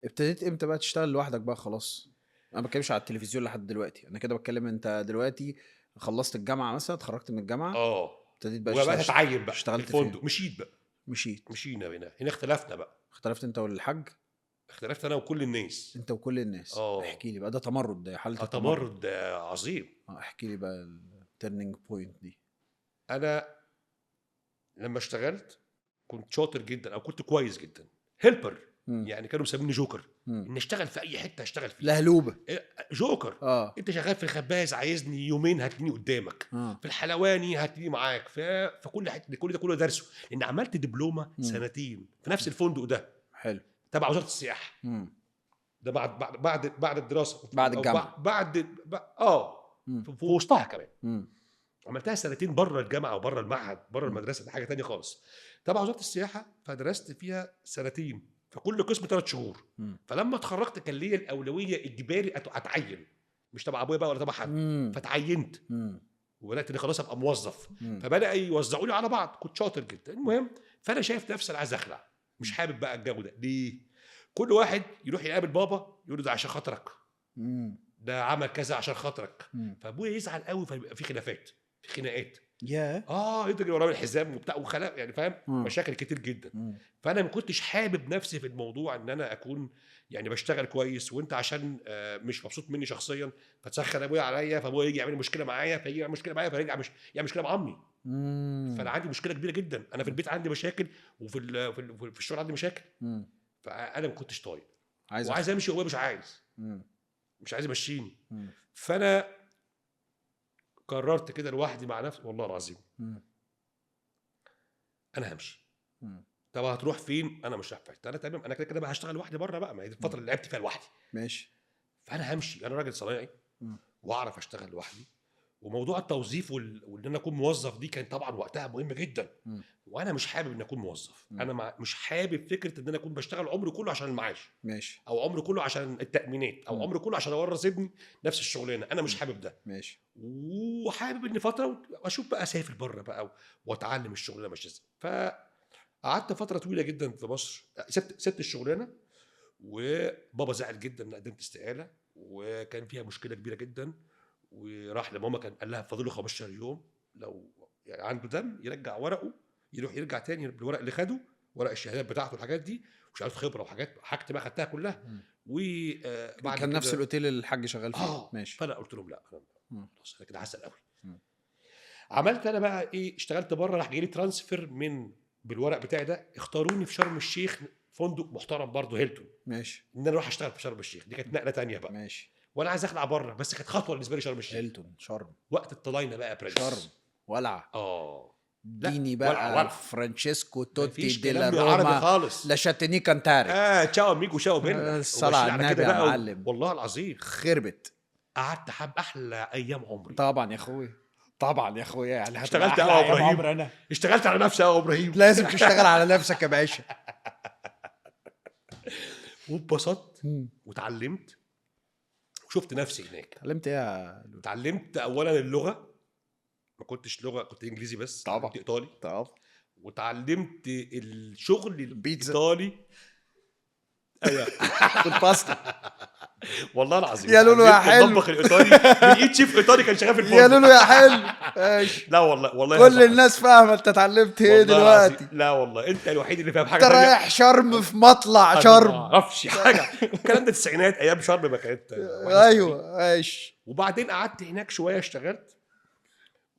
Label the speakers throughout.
Speaker 1: ابتديت امتى بقى تشتغل لوحدك بقى خلاص؟ انا ما بتكلمش على التلفزيون لحد دلوقتي، انا كده بتكلم انت دلوقتي خلصت الجامعة مثلا، اتخرجت من الجامعة، ابتديت بقى
Speaker 2: وبقى
Speaker 1: تشتغل.
Speaker 2: اتعين بقى في
Speaker 1: اشتغلت فين؟
Speaker 2: الفندق. مشيت بقى.
Speaker 1: مشيت.
Speaker 2: مشينا هنا، هنا اختلفنا بقى.
Speaker 1: اختلفت انت والحاج؟
Speaker 2: اختلفت انا وكل الناس.
Speaker 1: انت وكل الناس. احكي لي بقى، ده تمرد، ده حاله التمرد.
Speaker 2: تمرد عظيم.
Speaker 1: احكي لي بقى ال turning point دي.
Speaker 2: انا لما اشتغلت كنت شاطر جدا، او كنت كويس جدا، helper. يعني كانوا مسميني جوكر. ان اشتغل في اي حتة اشتغل فيها.
Speaker 1: لهلوبه.
Speaker 2: جوكر. انت شغال في الخباز عايزني يومين هتلاقيني قدامك. في الحلواني هتلاقيني معاك، في كل حتة. كل ده كله درسه لان عملت دبلومه سنتين في نفس الفندق ده.
Speaker 1: حلو.
Speaker 2: تبع وزارة السياحة. ده بعد الدراسة.
Speaker 1: بعد
Speaker 2: أو
Speaker 1: الجامعة.
Speaker 2: بعد في وسطها كمان. عملتها سنتين بره الجامعة وبره المعهد، بره المدرسة، دي حاجة تانية خالص. تبع وزارة السياحة، فدرست فيها سنتين، فكل قسم 3 شهور. فلما اتخرجت كان ليا الاولوية اجباري اتعين، مش تبع ابويا بقى ولا تبع حد. فتعينت. وبدات اني خلاص ابقى موظف. فبدا يوزعوا لي على بعض، كنت شاطر جدا. المهم فانا شايف نفسي انا عايز اخلع، مش حابب بقى الجو ده. ليه؟ كل واحد يروح يقابل بابا يقول له ده عشان خاطرك، ده عمل كذا عشان خاطرك. فابويا يزعل قوي، فيبقى في خلافات، في خناقات. يضرب وراه الحزام وبتاع وخلاف، يعني فاهم؟ مشاكل كتير جدا. فانا ما كنتش حابب نفسي في الموضوع ان انا اكون يعني بشتغل كويس، وانت عشان مش مبسوط مني شخصيا فتسخن ابويا عليا، فابويا يجي يعمل مشكلة معايا، فيجي يعمل مشكلة معايا، فيرجع مش يعمل مشكلة مع عمي. فانا عندي مشكلة كبيرة جدا، انا في البيت عندي مشاكل، وفي في الشغل عندي مشاكل. فانا ما كنتش طايق. وعايز امشي وابويا مش عايز. مش عايز يمشيني. فانا قررت كده لوحدي مع نفسي، والله العظيم. انا همشي. طب هتروح فين؟ انا مش رايح في حتة، انا تمام، انا كده كده بقى هشتغل لوحدي بره بقى، ما هي دي الفترة اللي لعبت فيها لوحدي. فانا همشي، انا راجل صنايعي واعرف اشتغل لوحدي. وموضوع التوظيف وان انا اكون موظف دي كان طبعا وقتها مهم جدا. وانا مش حابب ان اكون موظف. انا مش حابب فكرة ان انا اكون بشتغل عمري كله عشان المعاش. او عمري كله عشان التامينات، او عمري كله عشان اورث ابني نفس الشغلانة. انا مش حابب ده. وحابب ان فترة واشوف بقى اسافر بره بقى واتعلم الشغلانة ماشية ازاي. فقعدت فترة طويلة جدا في مصر، سبت الشغلانة، وبابا زعل جدا ان قدمت استقالة، وكان فيها مشكلة كبيرة جدا. وراح لماما، كان قال لها فاضل له 15 يوم، لو يعني عنده دم يرجع ورقة، يروح يرجع تاني بالورق اللي خده، ورق الشهادات بتاعته والحاجات دي، وشهادات خبره وحاجات، حاجتي بقى خدتها كلها. وبعد
Speaker 1: كان نفس
Speaker 2: كده
Speaker 1: الاوتيل اللي الحاج شغال فيه. ماشي.
Speaker 2: فانا قلت لهم لا، انا خلاص انا كده هسال قوي. عملت انا بقى ايه، اشتغلت بره، راح جاي لي transfer من بالورق بتاعي ده، اختاروني في شرم الشيخ، فندق محترم برضه هيلتون. ان انا اروح اشتغل في شرم الشيخ، دي كانت نقله تانية بقى. وانا عايز اخلع بره، بس كانت خطوة بالنسبة لي شرم الشيخ.
Speaker 1: هيلتون شرم
Speaker 2: وقت الطلاينه بقى يا برنس.
Speaker 1: شرم ولع. اديني
Speaker 2: لا،
Speaker 1: بقى
Speaker 2: ولع.
Speaker 1: فرانشيسكو توتي
Speaker 2: مفيش
Speaker 1: ديلا
Speaker 2: كلام عربي
Speaker 1: روما
Speaker 2: خالص.
Speaker 1: lasciatemi cantare.
Speaker 2: ciao amico ciao bella.
Speaker 1: الصلاة على
Speaker 2: وماشيين على
Speaker 1: النبي
Speaker 2: كده
Speaker 1: يا
Speaker 2: بقى
Speaker 1: معلم.
Speaker 2: والله العظيم
Speaker 1: خربت.
Speaker 2: قعدت حب احلى ايام عمري.
Speaker 1: طبعا يا اخويا، طبعا يا اخويا، يعني هتبقى
Speaker 2: اشتغلت
Speaker 1: أحلى
Speaker 2: قوي يا
Speaker 1: أيام
Speaker 2: ابراهيم.
Speaker 1: عمري انا.
Speaker 2: اشتغلت على نفسي يا ابراهيم.
Speaker 1: لازم تشتغل على نفسك يا باشا.
Speaker 2: واتبسطت وتعلمت وشفت نفسي هناك.
Speaker 1: اتعلمت ايه يا لولو؟
Speaker 2: اتعلمت اولا اللغة، ما كنتش لغة، كنت انجليزي بس.
Speaker 1: طبعا.
Speaker 2: اتعلمت ايطالي.
Speaker 1: طب.
Speaker 2: وتعلمت الشغل
Speaker 1: البيتزا.
Speaker 2: الايطالي. ايوه.
Speaker 1: والباستا.
Speaker 2: والله العظيم.
Speaker 1: يا لولو يا
Speaker 2: اتعلمت
Speaker 1: حلو.
Speaker 2: المطبخ الايطالي من ايد شيف ايطالي كان شغال في الفندق.
Speaker 1: يا لولو يا حلو. ماشي.
Speaker 2: لا والله، والله
Speaker 1: كل
Speaker 2: يا
Speaker 1: الناس فاهمه انت اتعلمت ايه
Speaker 2: والله
Speaker 1: دلوقتي.
Speaker 2: العظيم. لا والله انت الوحيد اللي فاهم حاجة
Speaker 1: انت
Speaker 2: تانية.
Speaker 1: رايح شرم في مطلع
Speaker 2: أنا
Speaker 1: شرم.
Speaker 2: ما اعرفش حاجة، الكلام ده التسعينات، ايام شرم ما كانت واحنا صغيرين.
Speaker 1: ايوه ماشي.
Speaker 2: وبعدين قعدت هناك شوية اشتغلت،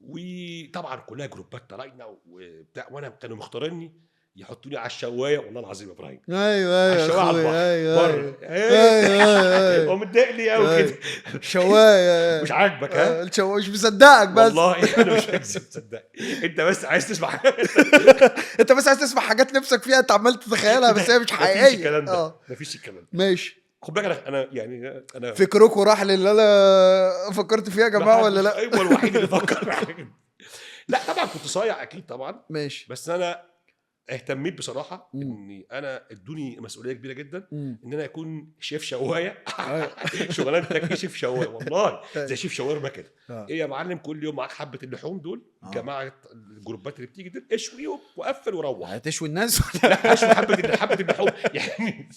Speaker 2: وطبعا كلها جروبات طلعنا وبتاع، وانا كانوا مختاريني يحطوني على الشوايه، والله العظيم يا ابراهيم.
Speaker 1: ايوه
Speaker 2: على
Speaker 1: ايوه
Speaker 2: الشوايه على
Speaker 1: اخويا،
Speaker 2: البحر.
Speaker 1: ايوه
Speaker 2: بره.
Speaker 1: ايوه.
Speaker 2: إيه.
Speaker 1: ايوه ايوه.
Speaker 2: هو متضايق ليه قوي
Speaker 1: أيوة.
Speaker 2: كده؟
Speaker 1: شوايه.
Speaker 2: مش عاجبك ها؟
Speaker 1: الشوايه مش مصدقك بس.
Speaker 2: والله انا مش هكذب، صدقني، انت بس عايز تسمع حاجة.
Speaker 1: انت بس عايز تسمع حاجات نفسك فيها، انت عمال تتخيلها بس هي مش
Speaker 2: مفيش
Speaker 1: حقيقية.
Speaker 2: الكلام ده، مفيش الكلام ده.
Speaker 1: ماشي.
Speaker 2: خد بالك، انا يعني انا
Speaker 1: فكركم راح للي انا فكرت فيها يا جماعة ولا لا؟
Speaker 2: ايوه الوحيد اللي فكر في حاجة. لا طبعا كنت صايع اكيد طبعا.
Speaker 1: ماشي.
Speaker 2: بس انا اهتميت بصراحة اني انا ادوني مسؤولية كبيرة جدا ان انا اكون شيف شوايه. شغلانتك ايه؟ شيف شوايه والله، زي شيف شاورما كده. ايه يا معلم، كل يوم معاك حبه اللحوم دول، جماعة الجروبات اللي بتيجي دول، اشويهم وقفل وروح.
Speaker 1: هتشوي الناس؟
Speaker 2: لا، اشوي حبه اللحوم يعني.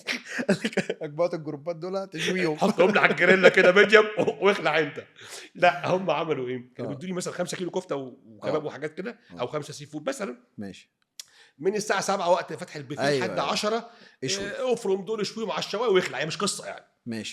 Speaker 1: مجموعة الجروبات دول تشويهم.
Speaker 2: حطهم لي على الجريلا كده medium واخلع انت. لا، هم عملوا ايه؟ كانوا بيدوني مثلا 5 كيلو كفته وكباب وحاجات كده، او 5 seafood مثلا.
Speaker 1: ماشي.
Speaker 2: من الساعة 7 وقت فتح البوفيه لحد 10.
Speaker 1: اشوي.
Speaker 2: افرم دول، اشويهم على الشوايه واخلع، هي مش قصة يعني.
Speaker 1: ماشي.